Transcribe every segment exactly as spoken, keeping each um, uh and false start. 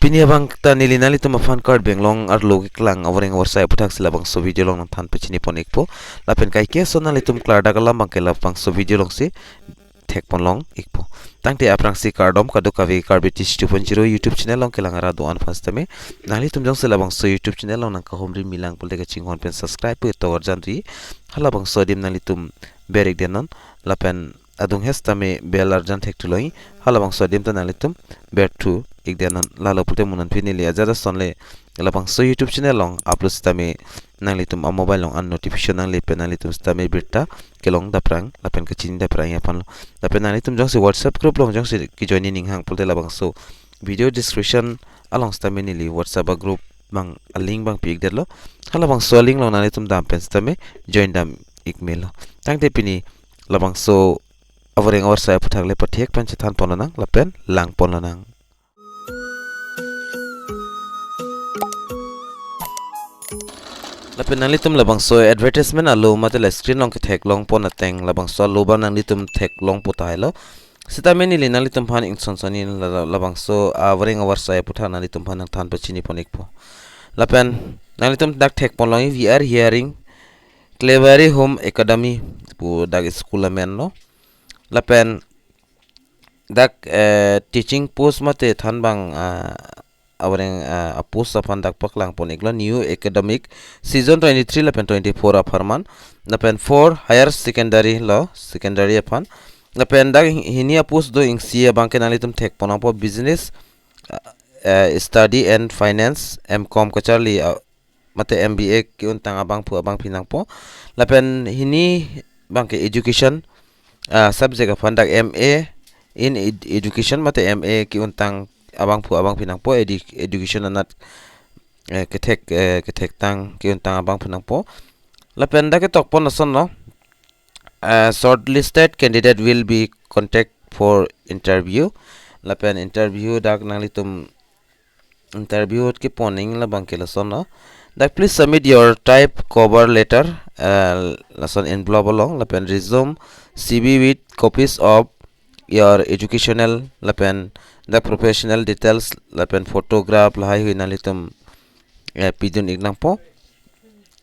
Pini abang ta neli nanglitum aphan Karbi Anglong arlo keklang avoreng avarsai aputhaksi labangso video along nangthan pachini pon ikpo. Lapen kaike ason nanglitum klardak alam abangke labangso video alongsi thek pon long ikpo. Tangte aphrangsi kardom kadokave Karbi Teach two point zero YouTube channel along kelang arat do-an aphan sitame, nanglitum jongsi labangso YouTube channel along nangkahumri milang pulote kachinghon pen subscribe pu tok arjan ri. Halabangso adim nanglitum ber ik denon, lapen adung hes tame bell arjan thekthu loi, halabangso adim ta nanglitum ber thu ik denon. Lalo pulote mo non pini neli ajat ason le labangso YouTube channel along upload sitame nanglitum a mobile along an notification nangle pen nanglitum sitame birta kelong daprang lapen kachini daprang aphanlo. Lapen nanglitum jongsi WhatsApp group along jongsi kejoin ning hang pulote labangso video description along sitame neli WhatsApp a group abang a link abang pi ik detlo. Halabangso a link along nanglitum dam pen sitame join dam ik melo. Tangte pini labangso avoreng avarsai aputhak le pathek pen chethan pon lonang lapen lang pon lonang. Lapen nanglitum labangso advertisement alo mate la screen along kethek long pon ateng labangso alo abang nanglitum thek long pu tahai lo. Sitame neli nanglitum aphan ingson soni la, la, labangso avoreng avarsai aputhak nanglitum aphan nangthan pachini pon ikpo. Lapen nanglitum dak thek pon long, "We are hiring Cleveri Home Academy" pu dak school amen lo. Lapen dak, eh, teaching post mate than abang, ah, avoreng, ah, a post aphan dak paklang pon iklo, new academic season twenty-three lapen twenty-four apharman. Lapen for higher secondary lo, secondary aphan. Lapen dak hi-, hini a post do isi abangke nanglitum thek pon nangpo, business, ah, eh, study and finance, M Com kacharli, ah, mate M B A ke-un tang abangphu abangphi nangpo. Lapen hini abangke education, ah, subject aphan dak M A in ed-, education mate M A ke-un tang abangphu abangphi nangpo, edu-, education anat, eh, kethek, eh, kethek tang ke-un tang abangphu nangpo. Lapen dak ketok pon asonlo, eh, shortlisted candidate will be contact for interview. Lapen interview dak nanglitum interview kepon ning labangke lasonlo. Dak please submit your type cover letter, eh, lason envelope along, lapen resume, C V with copies of your educational, lapen dak professional details, lapen photograph lahaihui nanglitum, eh, pidun ik nangpo.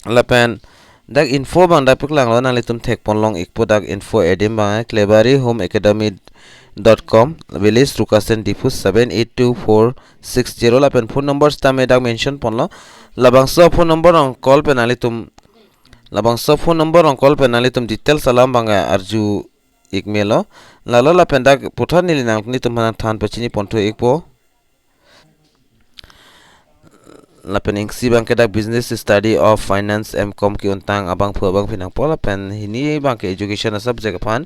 Lapen dak info abang dak paklang lo, nanglitum thek pon long ikpo dak info adim abang, eh, Cleveri Home Academy dot com, village Rukasen, Diphu seven eight two four six zero. Lapen phone number sitame dak mention pon lo. Labangso phone number along call pen nanglitum, labangso phone number along call pen nanglitum details alam abang, eh, arju ik melo. Lalo lapen dak puthot neli nanglitum aphan nangthan pachini pon thu ikpo. Lapen isi abangke dak business study of finance, M Com ke-un tang abangphu abangphi nangpo. Lapen hini abangke education a subject aphan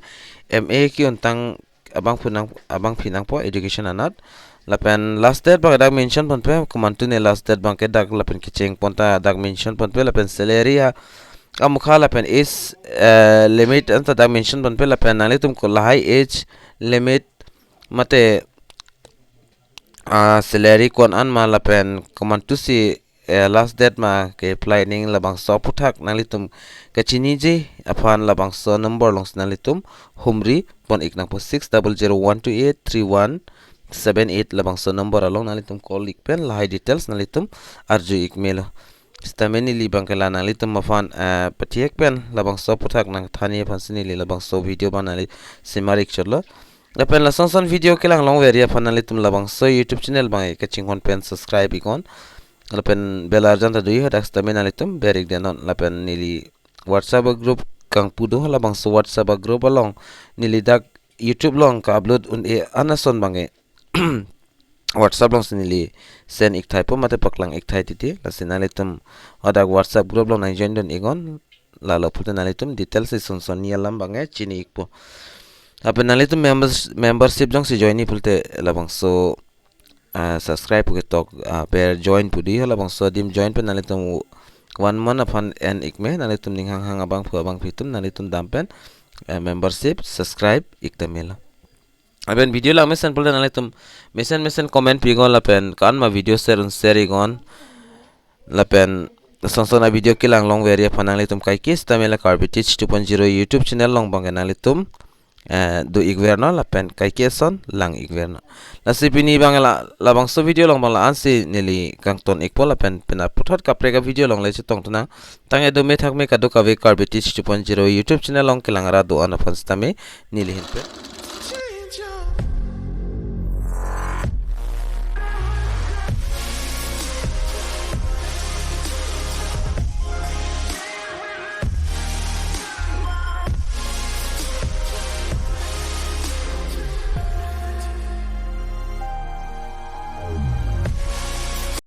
M A ke-un tang abangphu nang, abangphi nangpo education anat. Lapen last date abangke dak mention ponpe, komantu ne last date abangke dak lapen kecheng pon ta dak mention ponpe. Lapen salary a, amukha lapen age, eh, limit anta dak mention ponpe. Lapen nanglitum ko lahai age limit mate, ah, salary ko-an an ma lapen komantusi, eh, last date ma ke-apply ning, labangso aphuthak nanglitum kachiniji aphan labangso number alongsi nanglitum humri pon ik nangpo, six double zero one two eight three one seven eight. Labangso number along nanglitum call ik pen lahai details nanglitum arju ik melo. Sitame neli abangke la nanglitum aphan, eh, pathek pen labangso aphuthak nangthanji aphansi neli labangso video abang nangli semar ik chotlo. Lapen lason son video kelang longveri aphan nanglitum labangso YouTube channel abang kachinghon pen subscribe iknon. Lapen bell arjan ta do-i, hadak sitame nanglitum ber ik denon. Lapen neli WhatsApp a group kangpu do, labangso WhatsApp a group along neli dak YouTube along ka-upload un-e an ason abang WhatsApp alongsi neli send ik thaipo mate paklang ik thai titi. Lasi nanglitum hadak WhatsApp group along nangjoin dun iknon. Lalo pulote nanglitum details ison sonni alam abang chini ikpo. Lapen nanglitum members, membership jongsi join-i pulote labangso, ah, subscribe pu ketok, ah, ber join pu do-i, halabangso adim join pen nanglitum one month aphan en ik me, nanglitum ning hanghang abangphu abangphi atum nanglitum dam pen, eh, membership subscribe ik ta melo. Lapen video lang mesen pulote nanglitum mesen mesen comment pi iknon, lapen ko-an ma video share un share iknon. Lapen son son a video kelang longveri aphan nanglitum kaike sitame la Karbi Teach two point zero YouTube channel along abang nanglitum eh, do ikvernon lapen kaike ason lang ikvernon. Lasi pini abang la, labangso video along abang la-ansi neli kangton ikpo lapen penap puthot kaprek avideo along le chetongthu nang. Tangte do methak me kadokave Karbi Teach two point zero YouTube channel along kelang ra do-an aphan sitame neli ahin pen